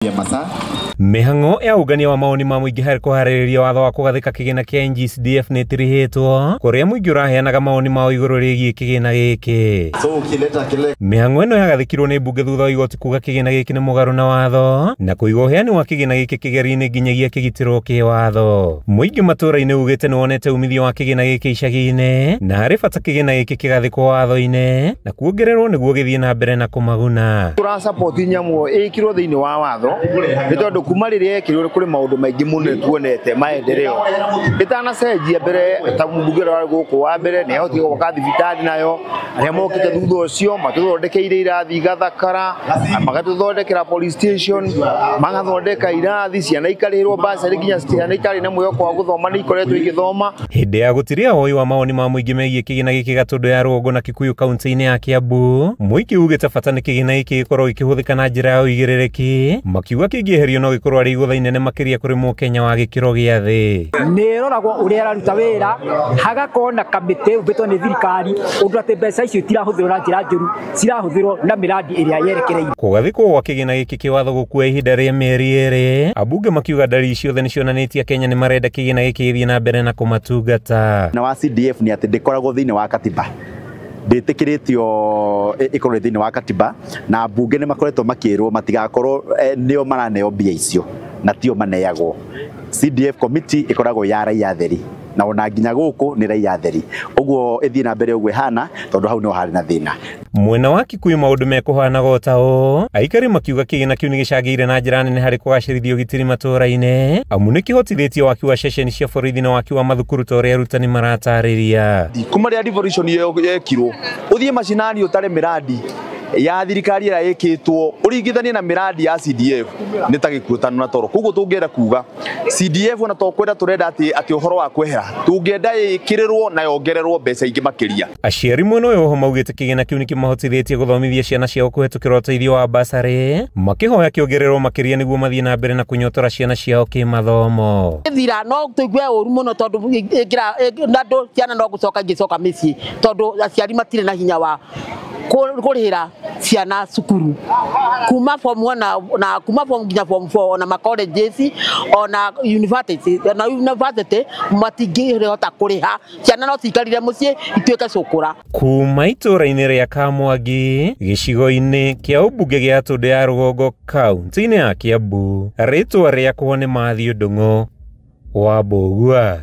Ya masaa. Mĩhang'o ya ũngania wa mawoni ma mũingĩ harĩ kũharĩrĩria watho wa kũgathĩka kĩgĩna kĩa NGCDF nĩ ĩtirihĩtwo kũrĩa mũingĩ ũraheanaga mawoni mao igũrũ rĩgiĩ kĩgĩna gĩkĩ. So ukileta kile Mĩhang'o ĩno yagathĩkirwo nĩ mbunge thutha wa igoti kuga kĩgĩna gĩkĩ nĩ mũgarũ na watho na kũiga ũheani wa kĩgĩna gĩkĩ kĩgerio-inĩ nginyagia kĩgitĩrwo kĩwatho. Mũingĩ matũũra-inĩ ugĩte nĩ wonete umithio wa kĩgĩna gĩkĩ icagi-inĩ na harĩ bata kĩgĩna gĩkĩ kĩgathĩkwo watho-inĩ na kuongererwo nĩguo gĩthiĩ na mbere na kũmaguna. Tũrasupport nyamũ ĩkĩrwo thĩinĩ wa watho nĩ tondũ kuma rĩrĩa ĩkĩrwo kũrĩ maũndũ maingĩ mũno tuonete maendeleo ĩtanacenjia mbere ta mbunge ũrĩa warĩ gũkũ wa mbere nĩ ahotire gwaka thibitarĩ nayo arĩa mokĩte thutha ũcio matũthondekeire irathi igathakara magatũthondekera police station magathondeka irathi ciana ikarĩhĩrwo bursary nginya ciana itarĩ na mwĩhoko wa gũthoma nĩ ikoretwo igĩthoma. Hĩndĩ ya gũtiria woi wa mawoni ma mũingĩ megiĩ kĩgĩna gĩkĩ Gatũndũ ya rũgongo na Kikuyu kaunti-inĩ ya Kiambu, mũingĩ ugĩte bata nĩ kĩgĩna gĩkĩ gĩkorwo gĩkĩhũthĩka na njĩra ya ũigĩrĩrĩki, makiuga kĩngĩeherio no gĩkorwo arĩ igũtha inene makĩria kũrĩ mũkenya wa gĩkĩro gĩa thĩ. Nĩ ĩroragwo ũrĩa ĩraruta wĩra, hagakorwo na kamĩtĩ ĩũmbĩtwo nĩ thirikari ũndũ atĩ mbeca icio itirahũthĩrwo na njĩra njũru, cirahũthĩrwo na mĩrandi ĩrĩa yerekereirio. Kũgathĩkwo gwa kĩgĩna gĩkĩ kĩwatho gũkua ihinda rĩa mĩeri 2, ambunge makiuga ndariri ciothe nĩ cionanĩtie Kenya nĩ marenda kĩgĩna gĩkĩ gĩthiĩ na mbere na kũmatungata. Na wa CDF nĩ atĩ ndĩkoragwo thĩinĩ wa katiba, ndĩtĩkĩrĩtio ĩkorwo thĩinĩ wa katiba, na mbunge nĩ makoretwo makĩrwo matigakorwo nĩo maraneo mbia icio na tio maneagwo. CDF committee ĩkoragwo ya raia theri na ona nginya gũkũ nĩ raia theri, ũguo ĩthiĩ na mbere ũguo ĩhana tondũ hau nĩho harĩ na thĩna. Mwena wa Kikuyu maũndũ mekũhanaga o ta ũũ, aikari makiuga kĩgĩna kĩu nĩ gĩcangĩire na njĩra nene harĩ kũgacĩrithia ũgitĩri matũũra-inĩ, amu nĩ kĩhotithĩtie waki wa ceceni cia borithi na waki wa mathukuru ta ũrĩa arutani maratarĩria. Kuma rĩrĩa devolution yekirwo, ũthiĩ macinani ũtare mĩrandi ya thirikari ĩrĩa ĩkĩtwo ũringithanie na mĩrandi ya CDF nĩ ta gĩkuũ tano na toro. Koguo tũngĩenda kuga CDF ona to kwenda tũrenda atĩ ũhoro wa kwehera, tũngĩenda ĩkĩrĩrwo na yongererwo mbeca ingĩ makĩria. Aciari mwena ũyũ oho maugĩte kĩgĩna kĩu nĩ kĩmahotithĩtie gũthomithia ciana ciao kũhetũkĩra ũteithio wa basarĩ, makĩhoya kĩongererwo makĩria nĩguo mathiĩ na mbere na kũnyotora ciana ciao kĩmathomo. Thira no tũigue ũru mũno tondũ andũ ciana no gũcoka ingĩcoka mĩciĩ tondũ aciari matirĩ na hinya wa kũrĩhĩra ciana cukuru kuma form 1 na kuma form nginya form 4 ona ma colleges ona university na university matingĩhota kũrĩha ciana no ciikarire mũciĩ ituĩke cũkũra. Kuma itũũra-inĩ rĩa Kamwangi gĩcigo-inĩ kĩa ũmbunge gĩa Gatũndũ ya rũgongo kaunti-inĩ ya Kiambu, rĩtwa rĩakwa nĩ Matthew Ndung'u wa Mbũgua.